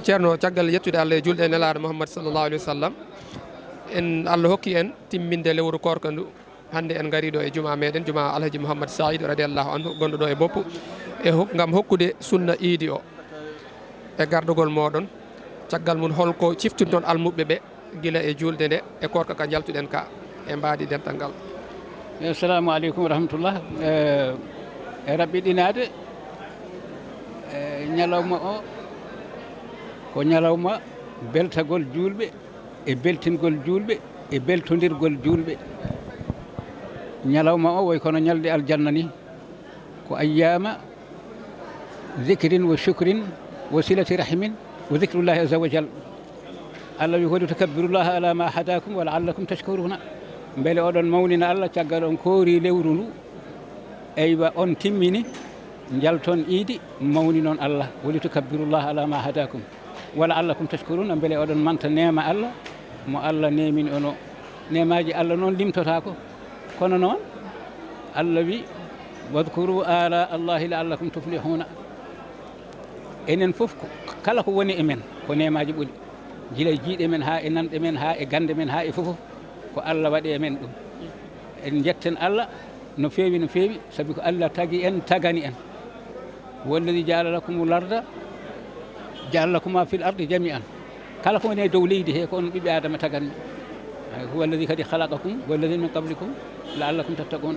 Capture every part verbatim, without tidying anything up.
Ceerno, caggal yettude Allah e julde e Nelaaɗo Muhammad sallallahu alaihi wasallam, en, Allah hokki en timminde lewru koorka ndu. Hannde en ngari ɗo e juma meɗen, juma Alhaji Muhammad Said radiyallahu anhu, gonɗo ɗo e Boppu, e hok-, ngam hokkude sunna iidi o. E gardogol moɗon, caggal mum, holko ciftinton almuɓɓe ɓe gila e julde nde e koorka ka njaltuɗen ka e mbaadi dental ngal? Assalamu aleykum wa rahmatullah. Eh, e raɓɓiɗinaade, eh, ñalawma o ko ñalawma beltagol juulɓe e beltingol juulɓe e beltondirgol juulɓe. Ñalawma o woy kono ñalde aljanna ni, ko ayyaama ذكر وشكر وصلة رحم وذكر الله عز وجل. Allah wi: "ولتكبروا الله على ما هداكم ولعلكم تشكرون." Mbele oɗon mawnina Allah caggal on koori lewru ndu. Eywa, on timmini, njalton iidi, mawninon Allah. "ولتكبروا الله على ما هداكم ولعلكم تشكرون." Mbele oɗon manta neema Allah, mo Allah neemini on o. Neemaaji Allah noon limtotaako. Kono noon, Allah wi: "واذكروا آلاء الله لعلكم تفلحون." Enen fof, ko, kala ko woni e men, ko neemaaji ɓoli. Gila e jiiɗe men, haa e nanɗe men, haa e gannde men, haa e fof, ko Allah waɗi e men ɗum. En njetten Allah no feewi, no feewi, sabi ko Allah tagi en, tagani en. "هو الذي جعل لكم الأرض، جعل لكم ما في الأرض جميعا." Kala ko woni e dow leydi he, ko on ɓiɓɓe Aadama taganmi. "هو الذي قد خلقكم والذين من قبلكم لعلكم تتقون."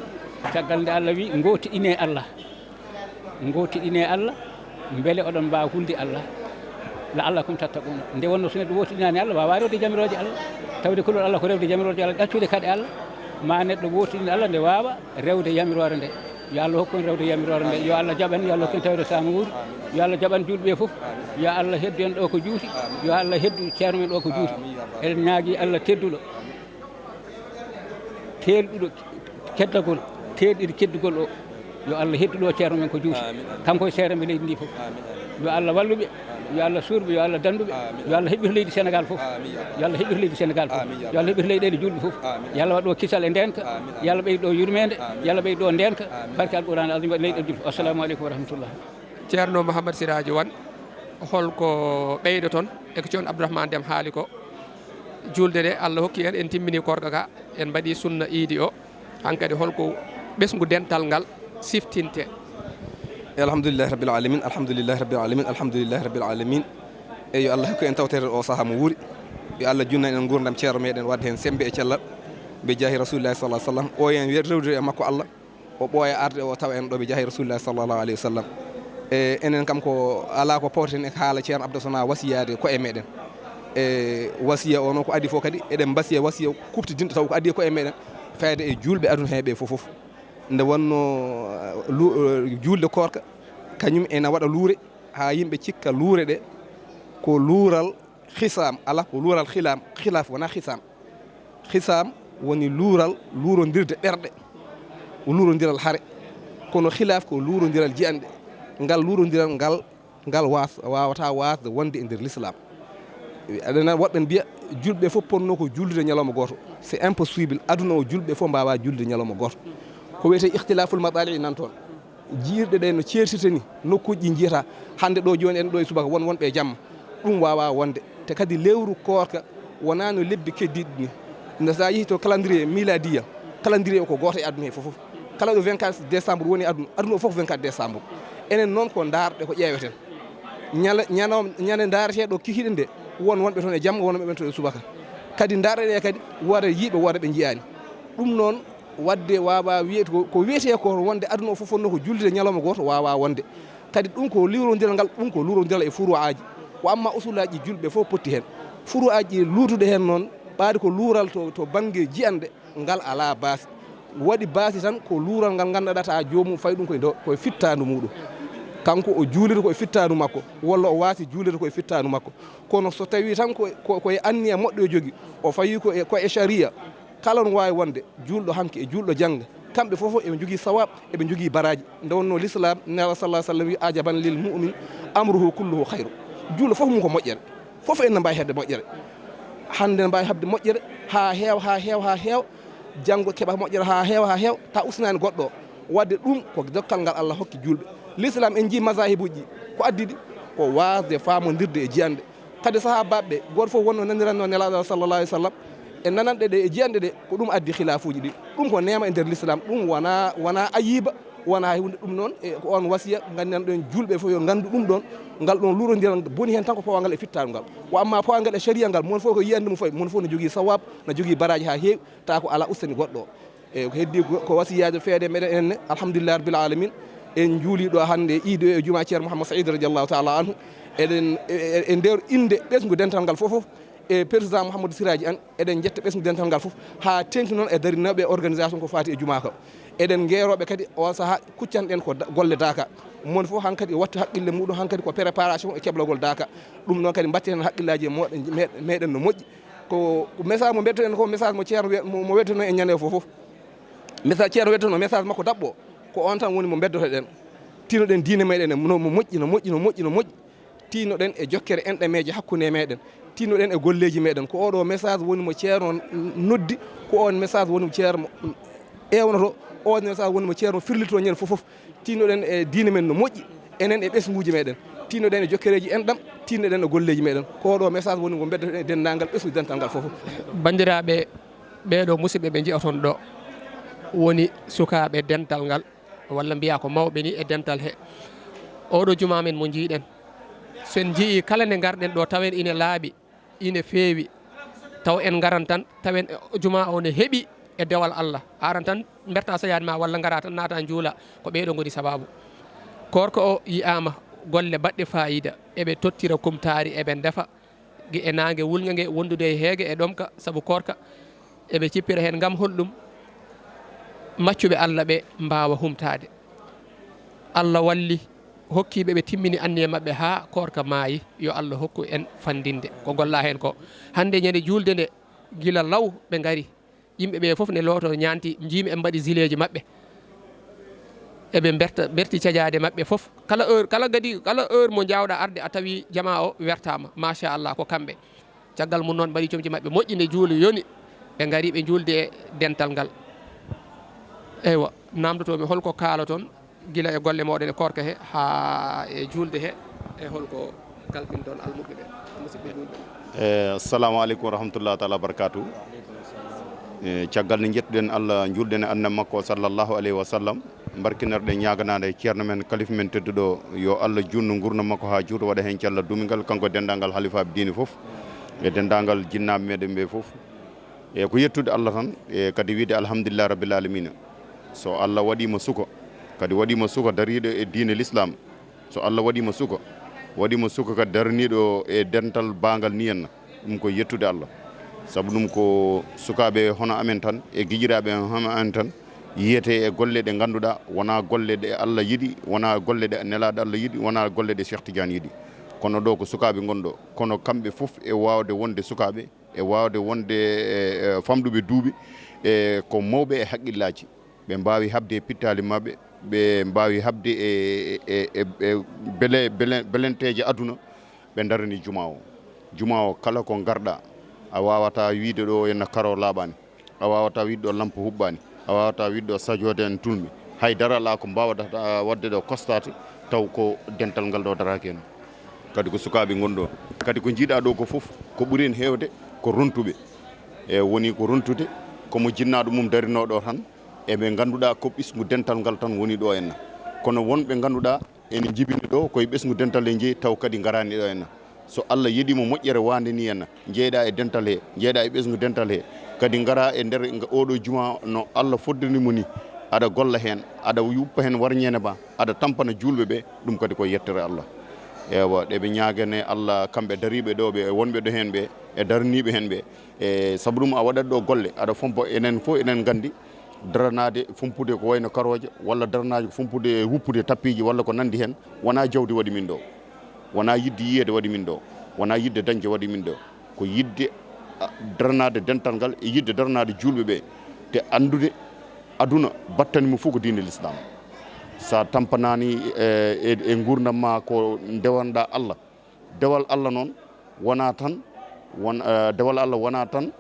Caggal nde Allah wi: "Ngootiɗinee Allah." Ngootiɗinee Allah, mbele oɗon mbaawa hulde Allah. "لعلكم تتقون." Nde wonno so neɗɗo wootiɗinaani Allah, waawaa rewde jamirooje Allah. Tawde kulol Allah ko rewde jamirooje Allah, ɗaccude kaɗe Allah. Ma neɗɗo wootiɗin Allah nde waawa rewde yamiroore nde. Yo Allah hokku en rewde yamiroore nde. Yo Allah jaɓan, yo Allah hokku en tawde saama wuuri. Yo Allah jaɓan juulɓe ɓe fof. Yo Allah heddu en ɗo ko juuti. Yo Allah heddu ceerno men ɗo ko juuti. Eɗen ñaagii Allah tedduɗo, teelɗuɗo keddagol, teelɗiɗo keddugol o. Yo Allah heddu ɗo ceerno men ko juuti. Kanko e seere mbe leydi ndi fof. Yo Allah wallu ɓe. Yo Allah suur ɓe, yo Allah dandu ɓe. Yo Allah heɓɓito leydi Senegaal fof. Yo Allah heɓɓito leydi Senegaal fof. Yo Allah heɓɓito leyɗeele juulɓe fof. Yo Allah waɗ ɗo kisal e ndeenka. Yo Allah ɓeydo ɗo yurmeende. Yo Allah ɓeydo ɗo ndeenka. Barke Alquraan Al-Aziim, waɗ leyɗeele juulɓe fof. Assalamu aleykum wa rahmatullah. Ceerno Mouhamed Siraji Wane, holko ɓeydoton e ko ceerno Abdourahmane Deme haali ko? Julde nde Allah hokki en, en timmini koorka ka, en mbaɗi sunna iidi o. Hankadi holko ɓesngu dental ngal siftinte? Alhamdulillahi rabbil alamin, alhamdulillahi rabbil alamin, alhamdulillahi rabbil alamin. E yo Allah hokku en tawtere o saha mo wuuri. Yo Allah junnan en nguurndam ceerno meɗen, wadde heen sembe e cellal. Be jaahi Rasulillahi sallallahu alaihi wasallam. O en wer rewde e makko Allah. O ɓooya arde o tawa en ɗo be jaahi Rasulillahi sallallahu alaihi wasallam. E enen kam ko alaa ko powten e haala ceerno Abdou Sona wasiyaade ko e meɗen. E wasiya o noon ko adii fof kadi eɗen mbasiya wasiya kuɓtidinɗo taw ko adii ko e meɗen. Fayda e juulɓe aduna he ɓe fof fof. Nde wonno, eh, lu-, eh, juulde koorka, kañum ena waɗa luure, haa yimɓe cikka luure ɗe ko luural hisaam, ala ko luural hilaam, hilaaf wonaa hisaam. Hisaam woni luural, luurondirde ɓerɗe, ko luurondiral hare. Kono hilaaf ko luurondiral jiyanɗe. Ngal luurondiral ngal, ngal waas-, waawataa waasde wonde e nder Lislaam. Aɗa nana woɓɓe mbiya, julɓe fof ponno ko juldude ñalawma gooto. C'est impossible. Aduna o, julɓe fof mbaawaa juldude ñalawma gooto. Ko wiyetee ikhtilaaful maɗaali nan toon. Jiirɗe ɗe no ceertirta ni, nokkuuji ɗi njiyata. Hannde ɗo jooni en ɗo e subaka, won wonɓe e jamma. Ɗum waawaa wonde. Te kadi lewru koorka wonaa no lebbi keddiiɗi ni. Nde so a yehii to calendrier miladiya, calendrier o ko gooto e aduna he fof fof. Kala ɗo vingt-quatre décembre woni aduna, aduna o fof ko vingt-quatre décembre. Enen noon ko ndaarɗe ko ƴeeweten. Ñala-, ñana-, ñande ndaareteeɗo kikiiɗe nde, won wonɓe toon e jamma, won wonɓe toon e subaka. Kadi ndaarɗe ɗe kadi, wooda yiiɓe, wooda ɓe njiyaani. Ɗum noon, wadde waawaa wiyeede ko, ko wiyetee ko wonde aduna o fof wonno ko julde ñalawma gooto, waawaa wonde. Kadi ɗum ko luurondiral ngal, ɗum ko luurondiral e furu'aaji. Wa amma usulaaji, julɓe fof potti heen. Furu'aaji luutuɗe heen noon, ɓaade ko luural to, to bannge jiyanɗe, ngal alaa baasi. Waɗi baasi tan ko luural ngal nganndanɗaa taa joomum fayi ɗum koye ndo-, koye fittaandu muuɗum. Kanko o juulira koye fittaandu makko, walla o waasi juulira koye fittaandu makko. Kono so tawii tan ko, ko, ko e anniya moƴƴo o jogii, o fawii ko e, ko e sariya, kala no waawi wonde, juulɗo hanki e juulɗo jannga, kamɓe fof fof eɓe njogii sawaab, eɓe njogii baraaji. Nde wonnoo Lislaam, Nelaaɗo sallallahu alaihi wasallam wi: "Ajaban lil mu'min, amruhu kulluhu khayr." Juulɗo fof mum ko moƴƴere. Fof en no mbaawi heɓde moƴƴere. Hannde no mbaawi heɓde moƴƴere haa heewa, haa heewa, haa heewa. Janngo keɓa moƴƴere haa heewa, haa heewa, ta usnaani goɗɗo o. Wadde ɗum ko dokkal ngal Allah hokki juulɓe. Lislaam, en njii mazahibuuji ɗi. Ko addi ɗi? Ko waasde faamondirde e jiyanɗe. Kadi sahaabaaɓe ɓe, gooto fof wonno naniranno Nelaaɗo Allah sallallahu alayhi wa sallam, e nananɗe ɗe, e jiyanɗe ɗe, ko ɗum addi khilaafuuji ɗi. Ɗum ko neema e nder l'islam, ɗum wona, wona ayiba, wona hay huunde. Ɗum noon, e ko on wasiya, nganndinan ɗon juulɓe fof yo nganndu ɗum ɗon, ngal ɗon luurondiral boni heen tan ko pawangal e fittaandu ngal. Wa amma pawangal e sharia ngal, mon fof ko yiyannde mum fawi, mon fof no jogii sawaab, no jogii baraaji haa heewi, tawa ko alaa ustani goɗɗo o. E ko heddi ko, ko wasiyaajo feede meɗen enen ne, alhamdulillahi rabbil alamin. En juuli ɗo hannde iidi o e juma Ceerno Mouhammad Saïd radiallahu taala anhu. Eɗen, e, e, e nder innde ɓesngu dental ngal fof fof, e président Mouhamadou Siraji Anne, eɗen njetta ɓesngu dental ngal fof, haa teeŋti noon e darinooɓe organisation ko faati e juma ka. Eɗen ngeerooɓe kadi on sahaa kuccanɗen ko da-, golle daaka. Mon fof hankadi watta haqqille muɗum, hankadi ko préparation e keblagol daaka. Ɗum noon kadi mbatten heen haqqillaaji e moɗen, me-, meɗen no moƴƴi. Ko, ko message mo mbettoɗen ko, message mo Ceerno we-, mo, mo wettuno e ñande fof fof. Message Ceerno wettuno, message makko daɓɓo, ko on tan woni mo mbeddotoɗen. Tinoɗen diine meɗen no mo moƴƴi, no moƴƴi, no moƴƴi, no moƴƴi. Tinoɗen e jokkere enɗameeje hakkunde e meɗen. Tinoɗen e golleeji meɗen. Ko oɗo message woni mo Ceerno noddi, ko on message woni mo Ceerno ewnoto, on message woni mo Ceerno firlito ñande fof fof. Tinoɗen e diine men no moƴƴi, enen e ɓesnguuji meɗen. Tinoɗen e jokkereeji enɗam, tinoɗen e golleeji meɗen. Ko oɗo message woni mo mbeddotoɗen e denndaangal ɓesngu dental ngal fof. Banndiraaɓe, ɓeeɗo musidɓe ɓe nji'oton ɗo woni sukaaɓe dental ngal, walla mbiyaa ko mawɓe ni e dental he. Oɗo juma men mo njiiɗen, so en njiyii kala nde ngarɗen ɗo tawen ine laaɓi, ine feewi, taw en ngaran tan, tawen juma o ne heɓi e dewal Allah. Aran tan, mberta sajaade ma walla ngara tan, naata njuula, ko ɓeeɗo ngoni sababu. Koorka o yi'aama, golle baɗɗe faayiida, eɓe tottira kumtaari, eɓe ndefa, gi-, e naange wulnge nge, wondude e heege e ɗomka, sabu koorka, eɓe cippira heen. Ngam holɗum? Maccuɓe Allah ɓe mbaawa humtaade. Allah walli, hokkiiɓe, ɓe timmini anniya maɓɓe haa koorka maayi. Yo Allah hokku en fanndinde ko gollaa heen ko. Hannde ñande juulde nde, gila law ɓe ngari. Yimɓe ɓe fof ne looto ñaanti, njiimi en mbaɗi zileeji maɓɓe. Eɓe mberta, mberti cajaade maɓɓe fof. Kala heure, kala gadi, kala heure mo njaawɗaa arde, a tawi jamaa o wertaama. Machallah, ko kamɓe. Caggal mum noon, mbaɗi comci maɓɓe moƴƴi, nde juuli yoni, ɓe ngari ɓe juulde e dental ngal. Eywa, naamndotoomi, holko kaaloton gila e golle mooɗon e koorka he haa e juulde he, e holko kalfinton almuɓɓe ɓe, musidɓe juulɓe? E, assalamu aleykum wa rahmatullahi taala wa barakatuh. E, caggal nde njettuɗen Allah, njuulɗen e Annabi makko sallallahu alayhi wa sallam, mbarkinirɗen ñaaganaade ceerno men, kalifa men tedduɗo, yo Allah juutnu nguurndam makko haa juuta, waɗa heen cellal duumingal, kanko e denndaangal halifaaɓe diine fof, e denndaangal jinnaaɓe meɗen ɓe fof. E ko yettude Allah tan, e kadi wiide alhamdulillahi rabbil alamina. So Allah waɗiima suka, kadi waɗiima suka dariiɗo e diine l'islam, so Allah waɗiima suka, waɗiima suka kadi daraniiɗo e dental baagal ni henna, ɗum ko yettude Allah. Sabu ɗum ko sukaaɓe hono amen tan, e giƴiraaɓe hono amen tan, yiyetee e golle ɗe ngannduɗaa wonaa golle ɗe Allah yiɗi, wonaa golle ɗe Nelaaɗo Allah yiɗi, wonaa golle ɗe Cheikh Tidiane yiɗi. Kono ɗo ko sukaaɓe ngoni ɗo, kono kamɓe fof e waawde wonde sukaaɓe, e waawde wonde, e, e, famɗuɓe duuɓi, e, ko mawɓe e haqqillaaji. Ɓe mbaawi haɓde e pittaali maɓɓe, ɓe mbaawi haɓde e, e, e, e bele-, bele-, belenteeje aduna, ɓe ndarani juma o. Juma o, kala ko ngarɗaa, a waawataa wiyde ɗo henna karo laaɓaani, a waawataa wiyde ɗo lampe huɓɓaani, a waawataa wiyde ɗo sajoode en tulmi. Hay dara alaa ko mbaawɗaa waɗde ɗo constaté taw ko dental ngal ɗo daraaki heen. Kadi ko sukaaɓe ngoni ɗo. Kadi ko njiiɗaa ɗo ko fof, ko ɓuri heen heewde ko rontuɓe. E woni ko rontude, ko mo jinnaaɗo mum darinoo ɗo tan, e ɓe ngannduɗaa ko ɓesngu dental ngal tan woni ɗo henna. Kono won ɓe ngannduɗaa ene njibini ɗo, koye ɓesngu dental e njeyi, taw kadi ngaraani ɗo henna. So Allah yeɗii mo moƴƴere waande ni henna, njeyɗaa e dental he, njeyɗaa e ɓesngu dental he, kadi ngaraa e nder nga-, oɗo juma no Allah foddani mo ni, aɗa golla heen, aɗa yuppa heen warñeene ma, aɗa tampana juulɓe ɓe, ɗum kadi ko yettere Allah. Ewa, ɗe ɓe ñaagane Allah, kamɓe dariiɓe ɗo ɓe, e wonɓe ɗo heen ɓe, e daraniiɓe heen ɓe. E sabu ɗum a waɗat ɗo golle, aɗa fompa, enen fof eɗen nganndi, daranaade fompude ko wayno karooje, walla daranaade ko fompude e wuppude tappiiji, walla ko nanndi heen, wonaa jawdi waɗi min ɗo, wonaa yiɗde yiyeede waɗi min ɗo, wonaa yiɗde dañde waɗi min ɗo, ko yiɗde, a, daranaade dental ngal e yiɗde daranaade juulɓe ɓe, te anndude aduna battane mum fof ko diine l'islam. So a tampanaani, e, e, e nguurndam ma ko ndewanɗaa Allah, dewal Allah noon wonaa tan, won, eh, dewal Allah wonaa tan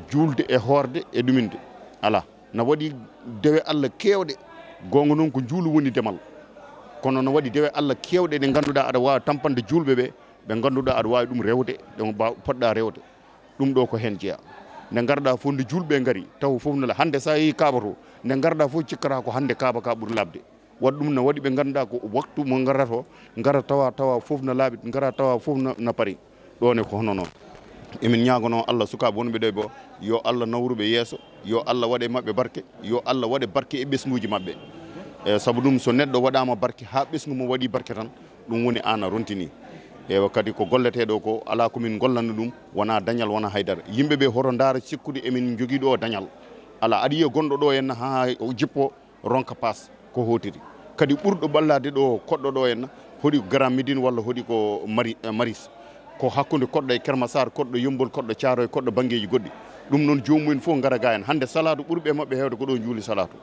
juulde e hoorde e ɗuminde. Alaa. Na waɗi dewe Allah keewɗe. Goonga noon ko njuulu woni demal. Kono na waɗi dewe Allah keewɗe ɗe ngannduɗaa aɗa waawa tampande juulɓe ɓe, Ɓe ngannduɗaa aɗa waawi ɗum rewde, ɗum ba-, poɗɗaa rewde. Ɗum ɗo ko heen jeyaa. Nde ngarɗaa fof, nde juulɓe ngari, taw fof no la-, hannde so a yehii Kaaba to, nde ngarɗaa fof cikkata ko hannde Kaaba ka ɓuri laaɓde. Waɗi ɗum no waɗi ɓe ngannduɗaa ko waktu mo ngarata o, ngara tawa, tawa fof no laaɓi, ngara tawa fof no, no pari. Ɗo ne ko hono noon. Emin ñaaganoo Allah sukaaɓe wonɓe ɗo bo, yo Allah nawru ɓe yeeso, yo Allah waɗe maɓɓe barke, yo Allah waɗe barke e ɓesnguuji maɓɓe. E sabu ɗum, so neɗɗo waɗaama barke haa ɓesngu mo waɗi barke tan, ɗum woni aan a rontini. Ewa, kadi ko golleteeɗo ko, alaa ko min ngollana ɗum, wonaa dañal, wonaa haydara. Yimɓe ɓe hoto ndaara sikkude emin njogii ɗo dañal. Alaa, aɗa yiya gonɗo ɗo henna haa o jippo, ronka paas ko hootiri. Kadi ɓurɗo ɓallaade ɗo, koɗɗo ɗo henna, hoɗi ko Grand Médine walla hoɗi ko Mari-, eh, Maris. Ko hakkunde koɗɗo e Kermasar, koɗɗo Yommbol, koɗɗo Caaroy, koɗɗo banngeeji goɗɗi. Ɗum noon, joomum en fof ngara ga en. Hannde salaatu ɓurɓe maɓɓe heewde ko ɗo njuuli salaatu.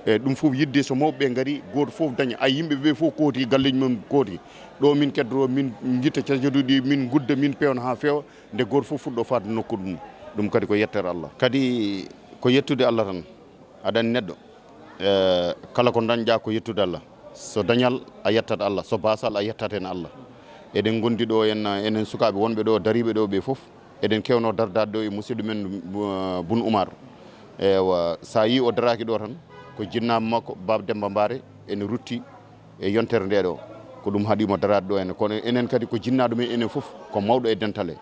E ɗum fof yiɗde so mawɓe ɓe ngari, gooto fof daña. Ay, yimɓe ɓe fof kooti, galleeji mum kooti. Ɗo min keddoro, min ngitta cajaduɗi, min ngudda, min peewna haa feewa. Nde gooto fof fuɗɗo faade nokkude mum. Ɗum kadi ko yettere Allah. Kadi ko yettude Allah tan. Aɗa anndi neɗɗo, eh, kala ko dañƴaa ko yettude Allah. So dañal a yettat Allah, so baasal a yettat heen Allah. Eɗen ngondi ɗo en, enen sukaaɓe wonɓe ɗo, dariiɓe ɗo ɓe fof. Eɗen keewno dardaade ɗo e musidɗo men, eh, Bun Umar. Ewa, so a yii o daraaki ɗo tan, ko jinnaaɓe makko, Baaba Demmba Mbaare, ene rutti e yontere nde ɗo. Ko ɗum haɗi mo daraade ɗo henne. Kono enen kadi ko jinnaaɗo men enen fof, ko mawɗo e dental he.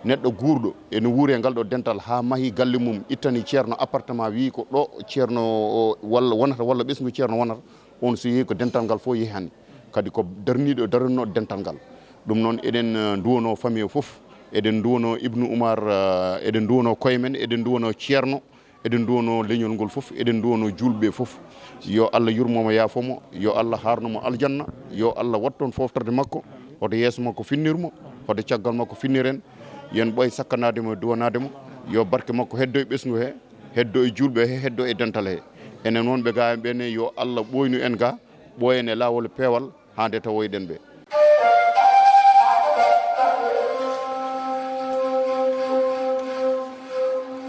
Neɗɗo guurɗo ene wuuri e ngal ɗo dental, haa mahi galle mum, ittani ceerno appartement, wii ko ɗo ceerno o walla wonata, walla ɓesngu ceerno wonata, on so yehi ko dental ngal fof yehani. Kadi ko darniiɗo, darannoo dental ngal. Ɗum noon eɗen, eh, nduwanoo famille o fof, eɗen nduwanoo Ibnu Umar, eh, eɗen nduwanoo koye men, eɗen nduwanoo ceerno, eɗen nduwanoo leñol ngol fof, eɗen nduwanoo juulɓe fof. Yo Allah yurmo mo, yaafo mo, yo Allah haarno mo aljanna, yo Allah waɗ toon fooftorde makko, hoto yeeso makko finnir mo, hoto caggal makko finnir en. Yen ɓooy sakkanaade mo e duwanaade mo, yo barke makko heddo e ɓesngu he, heddo e juulɓe he, heddo e dental he. Enen wonɓe ga en ɓe ne, yo Allah ɓooynu en ga, ɓooyen e laawol peewal haa nde tawoyɗen ɓe.